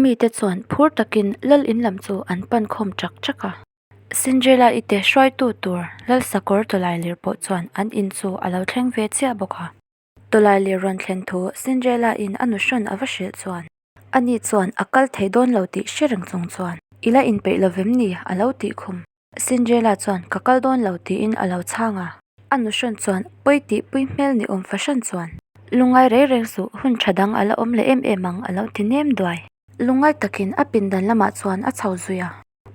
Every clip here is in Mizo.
Mite chuan phur takin lal in lam chu an pan khawm chak chak a. Cinderella-i te hruaitu tur lal sakawr tawlailir pawh chuan an in chu a lo thleng ve chiah bawk a. Tawlailir rawn thlen thu Cinderella-in a nuhrawn a va hrilh chuan ani chuan a kal thei dawn lo tih hre reng chung chuan I la inpeih lo vem ni? a lo tih khum. Cinderella chuan ka kal dawn lo tiin a lo chhang a. A nuhrawn chuan pawi tih pui hmel ni awm fahran chuan lungngai rei reng suh hun tha dang a la awm leh em em ang a lo ti nem duai. Lungngai takin a pindan lamah chuan a chho zui a.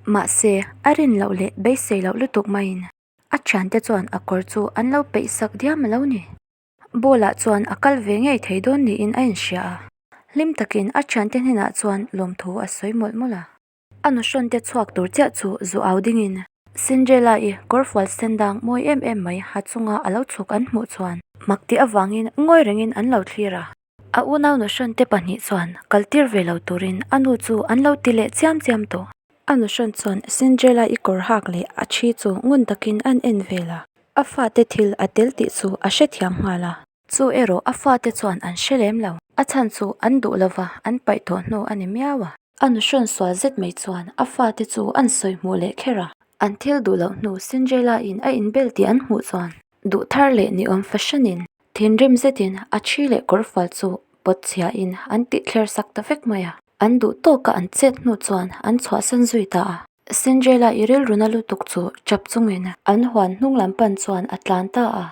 Mahse, a rin loh leh beisei loh lutuk maiin a thiante chuan a kawr chu an lo peih sak diam a lo ni. Ball ah chuan a kal ve ngei thei dawn niin a inhria a. Hlim takin a thiante hnenah chuan lawmthu a sawi mawlh mawlh a. A nuhrawn te chhuak tur chiah chu zu au dingin Cinderella-i kawrfual sen dang mawi em em mai ha chunga a lo chhuk an hmuh chuan mak tih avangin ngawi rengin an lo thlir a. A unau nuhrawn te pahnih chuan kal tir ve lo turin a nu chu an lo ti leh chiam chiam tawh. A nuhrawn chuan Cinderella-i kawr hak leh a thi chu ngun takin an en vel a, a fate thil a tel tih chu a hrethiam nghal a. Chu erawh a fate chuan an hre lem lo. A chhan chu an duh lova an paih tawh hnu a ni miau a. A nuhrawn sual zet mai chuan a fate chu an sawi hmuh leh kher a. An thil duh loh hnu Cinderella in a inbel tih an hmuh chuan duh thar leh ni awm fahranin thinrim zetin a thi leh kawrfual chu pawt chhiahin an tih thler sak ta vek mai a. An duh tawka an chet hnu chuan an chhuahsan zui ta a. Cinderella i rilruna lutuk chu chap chungin an huan hnung lam pan chuan a tlan ta a.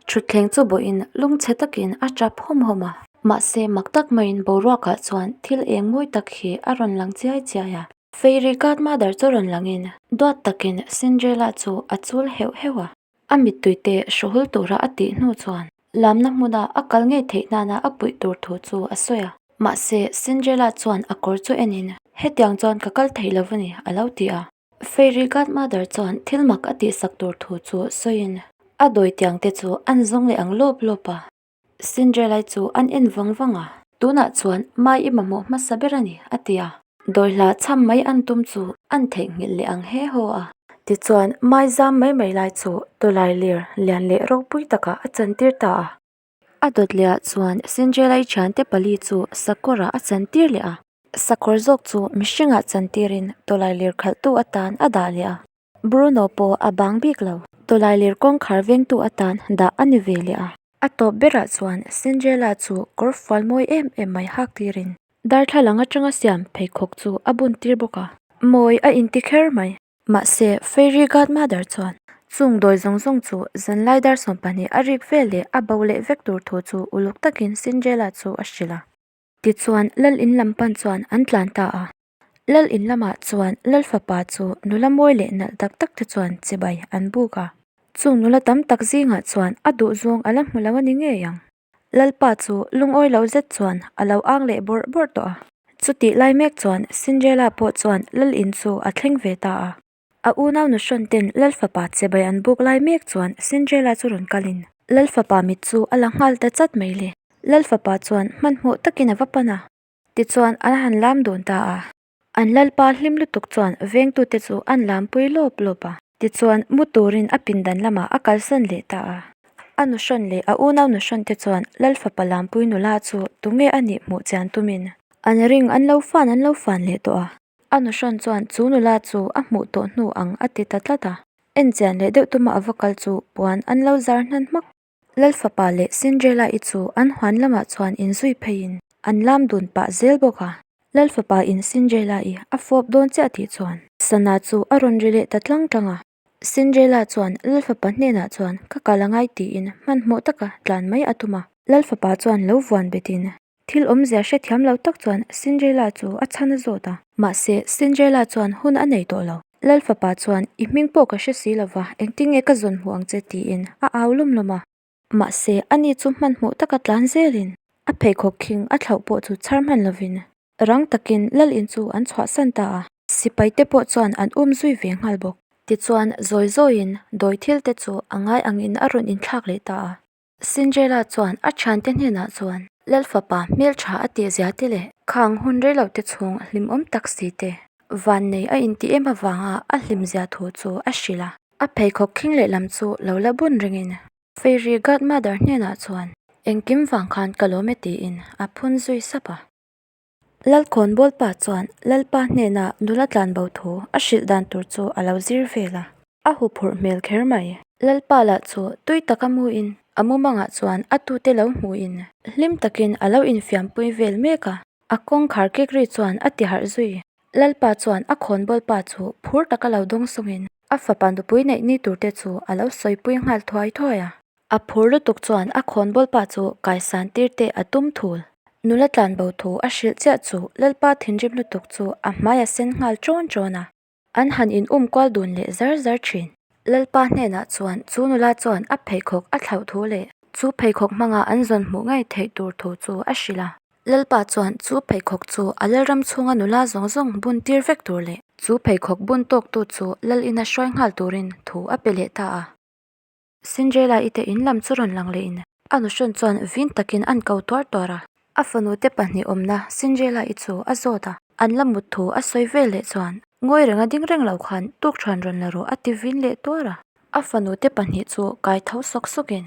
Thutthleng chu bawhin lungchhe takin a tap hawm hawm a. Mahse mak tak maiin boruakah chuan thil eng mawi tak hi a rawn lang chiai chiai a. Fairy Godmother chu rawn langin duat takin Cinderella chu a chul heuh heuh a. A mittui te hruhul tura a tih hnu chuan lamna hmuna a kal ngei theih nana a puih tur thu chu a sawi a. Mahse Cinderella chuan a kawr chu enin hetiang chuan ka kal thei lo a ni a lo ti a. Fairy Godmother chuan thil mak a tihsak tur thu chu sawiin a dawi tiang te chu an zawng leh ang lawp lawp a. Cinderella chu an en vang vang a, tunah chuan mai i mamawh hmasa ber a ni, a ti a. Dawi hla chham mai an tum chu an theihnghilh leh ang he haw a. Tichuan mai zam mai mai lai chu tawlai lir lian leh ropui takah a chantir ta a. A dawt leh ah chuan Cinderella i thiante pali chu sakawrah a chantir leh a. Sakawr zawk chu mihringah chantirin tawlailir khalhtu atan a dah leh a, Bruno pawh a bang bik lo. Tawlailir kawngkhar vengtu atan dah a ni ve leh a. A tawp berah chuan Cinderella chu kawr fual mawi em em mai hak tirin darthlalang atanga siam pheikhawk chu a bun tir bawk a, mawi a inti kher mai. Mahse, Fairy Godmother chuan chung dawi zawng zawng chu zanlai dar 12 a rik vel leh a bo leh vek tur thu chu uluk takin Cinderella chu a hrilh a. Tichuan, Lal in lam pan chuan an tlan ta a. Lal in lamah chuan Lal fapa chu nula mawi leh nalh tak tak te chuan chibai an buk a. Chung nula tam tak zingah chuan a duh zawng a la hmu lo a ni ngei ang. Lalpa chu lungawi lo zet chuan a lo ang leh bawrh bawrh tawh a. Chutih lai mek chuan Cinderella pawh chuan Lal in chu a thleng ve ta a. A unau nuhrawn ten Lal fapa chibai an buk lai mek chuan Cinderella chu rawn kalin Lal fapa mit chu a la nghal ta chat mai le. Lal fapa chuan hmanhmawh takin a va pan a, tichuan an han lam dun ta a. An lalpa hlim lutuk chuan vengtute chu an lampui lawp lawp a, tichuan mu turin a pindan lamah a kalsan leh ta a. A nuhrawn leh a unau nuhrawn te chuan Lal fapa lampui nula chu tunge a nih hmuh chian tumin an ring an lo fan an lo fan leh tawh a. A nuhrawn chuan chu nula chu a hmuh tawh hnu ang a ti ta tlat a. Enchian leh deuh tuma a va kal chu puan an lo zar hnan hmak. Lalfapa leh Cinderella-i chu an huan lamah chuan inzui pheiin an lam dun pah zel bawk a. Lalfapa in Cinderella-i a fawp dawn chiah tih chuan sana chu a rawn ri leh ta tlang tlang a. Cinderella chuan Lalfapa hnenah chuan ka kal angai tiin hmanhmawh taka tlan mai a tum a. Lalfapa chuan lo vuan betin Thil awmzia hrethiam lo tak chuan Cinderella chu a chhan a zawt a. Mahse, Cinderella chuan hun a nei tawh lo. Lal fapa chuan, I hming pawh ka hre si lo va, engtin nge ka zawn hmuh ang che? tiin a au lawm lawm a. Mahse, ani chu hmanhmawh taka tlan zelin a pheikhawk khing a thlauh pawh chu chhar hman lovin rang takin lal in chu an chhuahsan ta a. Sipai te pawh chuan an um zui ve nghal bawk. Tichuan, zawi zawiin dawi thil te chu a ngai angin a rawn inthlak leh ta a. Cinderella chuan a thiante hnenah chuan Lal fapa hmeltha a tih zia te leh khang hun reilo te chhung hlimawm tak si te vannei a intih em avanga a hlim zia thu chu a hrilh a. A pheikhawk khing lehlam chu lo la bun ringin Fairy Godmother hnenah chuan engkim vang khan ka lawm e tiin a phun zui sap a. Lalkhawnbawl pa chuan Lalpa hnena nula tlanbo thu a hrilh dan tur chu a lo zir vel a, a huphurh hmel kher mai. Lalpa lah chu tui taka muin a mumangah chuan a tute lo hmuin hlim takin a lo infiampui vel mek a, a kawngkhar kek ri chuan a ti harh zui. Lalpa chuan a khawnbawl pa chu phur taka lo dawng sawngin a fapa nupui neih ni turte chu a lo sawipui nghal thuai thuai a. A phur lutuk chuan a khawnbawl pa chu kaisan tir te a tum thul. Nula tlanbo thu a hrilh chiah chu Lalpa thinrim lutuk chu a hmai a sen nghal ṭawn ṭawn a. An han in um kual dun leh zar zar thin. Lalpa hnenah chuan chu nula chuan a pheikhawk a thlauh thu leh chu pheikhawk hmanga an zawn hmuh ngei theih tur thu chu a hrilh a. Lalpa chuan chu pheikhawk chu a lalram chhunga nula zawng zawng bun tir vek tur leh chu pheikhawk bun tawktu chu lal ina hruai nghal turin thu a pe leh ta a. Cinderella i te in lam chu rawn lang leh in a nuhrawn chuan vin takin an ko tuar tuar a. A fanu te pahnih awmna Cinderella i chu a zawt a, an la mut thu a sawi vel leh chuan ngawi renga ding reng lo khan tukṭhuan rawn la rawh a ti vin leh tuar a. A fanu te pahnih chu kai tho sawk sawk in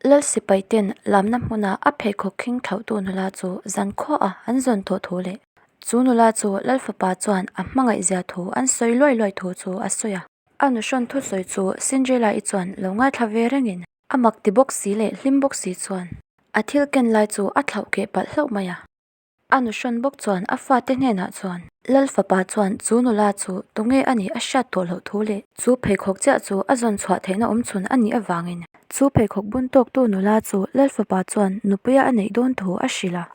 Lal sipai ten lamna hmuna a pheikhawk khing thlauhtu nula chu zan khuaah an zawn tawh thu leh chu nula chu Lal fapa chuan a hmangaih zia thu an sawi luai luai thu chu a sawi a. A nuhrawn thusawi chu Cinderella-i chuan lo ngaithla ve rengin a mak ti bawk si leh hlim bawk si chuan a thil ken lai chu a thlauh keh palh hlauh mai a. A nuhrawn bawk chuan a fate hnenah chuan Lal fapa chuan chu nula chu tunge a nih a hriat tawh loh thu leh chu pheikhawk chiah chu a zawn chhuah theihna awm chhun a nih avangin chu pheikhawk bun tawktu nula chu Lal fapa chuan nupuia a neih dawn thu a hrilh a.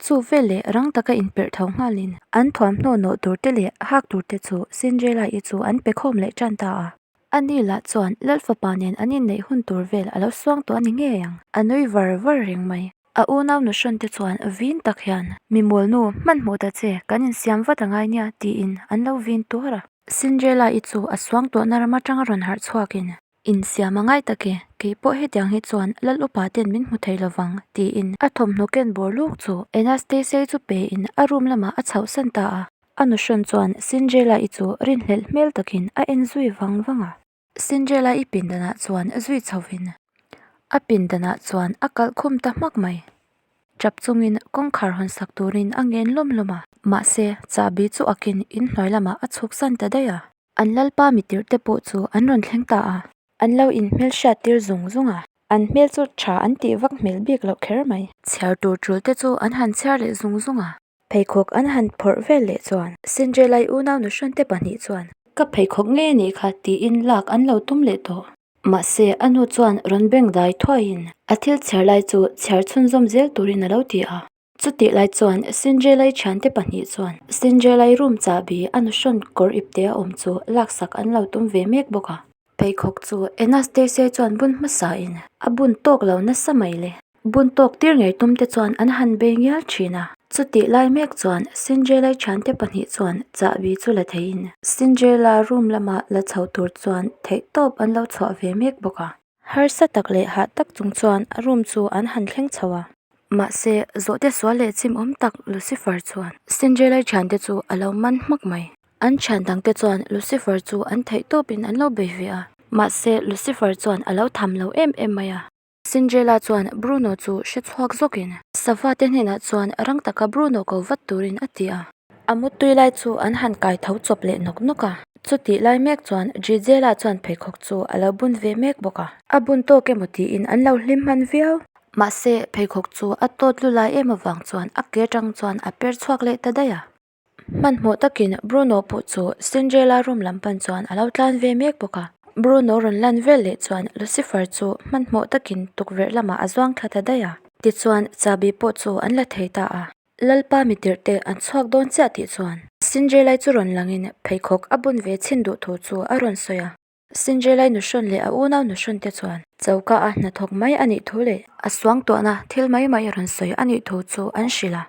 Chu veleh rang taka inperh tho nghalin an thuamhnaw nawh tur te leh hak tur te chu Cinderella-i chu an pe khawm leh tan ta a. Ani lah chuan Lal fapa nen an inneih hun tur vel a lo suang tawh a ni ngei ang. A nui var var reng mai. A unau nuhrawn te chuan vin tak hian, Mi mawlnu, hmanhmawh ta che, kan insiam vat angai nia, tiin an lo vin tuar a. Cinderella-i chu a suang tawhna ram atanga rawn harh chhuakin, Insiam a ngai tak e, kei pawh hetiang hi chuan Lal upa ten min hmu thei lovang, tiin a thawmhnaw ken bawr luk chu Anastasia-i chu pein a room lamah a chhohsan ta a. A nuhrawn chuan Cinderella-i chu rinhlelh hmel takin a en zui vang vang a. Cinderella-i pindanah chuan zui chhovin a pindanah chuan a kalh khum ta hmak mai. Tap chungin kawngkhar hawn sak turin a ngen lawm lawm a. Mahse, chahbi chu akin inhnuai lamah a chhuksan ta daih a. An lalpa mitirh te pawh chu an rawn thleng ta a. An lo inhmel hriat tir zung zung a. An hmel chu tha an tih vak hmel bik loh kher mai. Chhiar tur tul te chu an han chhiar leh zung zung a. Pheikhawk an han phawrh vel leh chuan Cinderella-i unau nuhrawn te pahnih chuan. Ka pheikhawk ngei a nih kha tiin lak an lo tum leh tawh. Mahse a nu chuan rawn beng dai thuaiin a thil chhiar lai chu chhiar chhunzawm zel turin a lo ti a. Chutih lai chuan Cinderella-i thiante pahnih chuan Cinderella-i room chahbi a nuhrawn kawr ipte a awm chu laksak an lo tum ve mek bawk a. Pheikhawk chu Anastasia chuan bun hmasain a bun tawk lo nasa mai le. Bun tawk tir ngei tum te chuan an han bei ngial thin a. Chutih lai mek chuan Cinderella-i thiante pahnih chuan chahbi chu la theiin Cinderella room lama la chho tur chuan theihtawp an lo chhuah ve mek bawk a. Harsa tak leh hah tak chung chuan a room chu an han thleng chho a. Mahse, zawhte sual leh chim awm tak Lucifer chuan Cinderella thiante chu a lo man hmak mai. An thian dangte chuan Lucifer chu an theih tawpin an lo bei ve a. Mahse, Lucifer chuan a lo tham lo em em mai a. Cinderella chuan Bruno chu hre chhuak zawkin sava te hnenah chuan rang taka Bruno ko vat turin a ti a. A muttui lai chu an han kai tho chawp leh nawk nawk a. Chutih lai mek chuan Gisela chuan pheikhawk chu a lo bun ve mek bawk a. A bun tawk emaw tiin an lo hlim hman viau. Mahse, pheikhawk chu a tawt lu lai em avang chuan a ke atang chuan a per chhuak leh ta daih a. Hmanhmawh takin Bruno pawh chu Cinderella room lam pan chuan a lo tlan ve mek bawk a. Bruno rawn lan vel leh chuan Lucifer chu hmanhmawh takin tukverh lamah a zuang thla ta daih a. Tichuan, chahbi pawh chu an la thei ta a. Lalpa mitirh te an chhuak dawn chiah tih chuan Cinderella chu rawn langin pheikhawk a bun ve chhin duh thu chu a rawn sawi a. Cinderella nuhrawn leh a unau nuhrawn te chuan choka a hnathawk mai a nih thu leh a suangtuahna thil mai mai a rawn sawi a nih thu chu an hrilh a.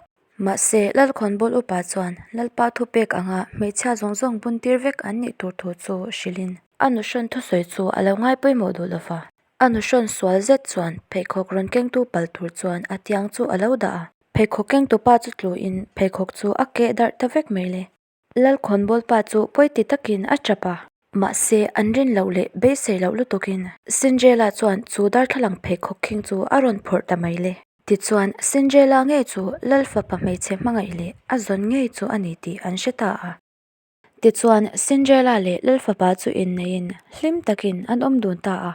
Mahse, Lalkhawnbawl upa chuan Lalpa thupek anga hmeichhia zawng zawng bun tir vek an nih tur thu chu hrilhin a nuhrawn thusawi chu a lo ngai pawimawh duh lova. A nuhrawn sual zet chuan pheikhawk rawn kengtu pal tur chuan a tiang chu a lo dah a. Pheikhawk kengtu pa chu tluin pheikhawk chu a keh darh ta vek mai le. Lalkhawnbawl pa chu pawi ti takin a tap a. Mahse, an rin loh leh beisei loh lutukin Cinderella chuan chu darthlalang pheikhawk khing chu a rawn phawrh ta mai le. Tichuan, Cinderella ngei chu Lal fapa hmeichhe hmangaih leh a zawn ngei chu a ni tih an hre ta a. Tichuan, Cinderella leh Lal fapa chu inneihin hlim takin an awm dun ta a.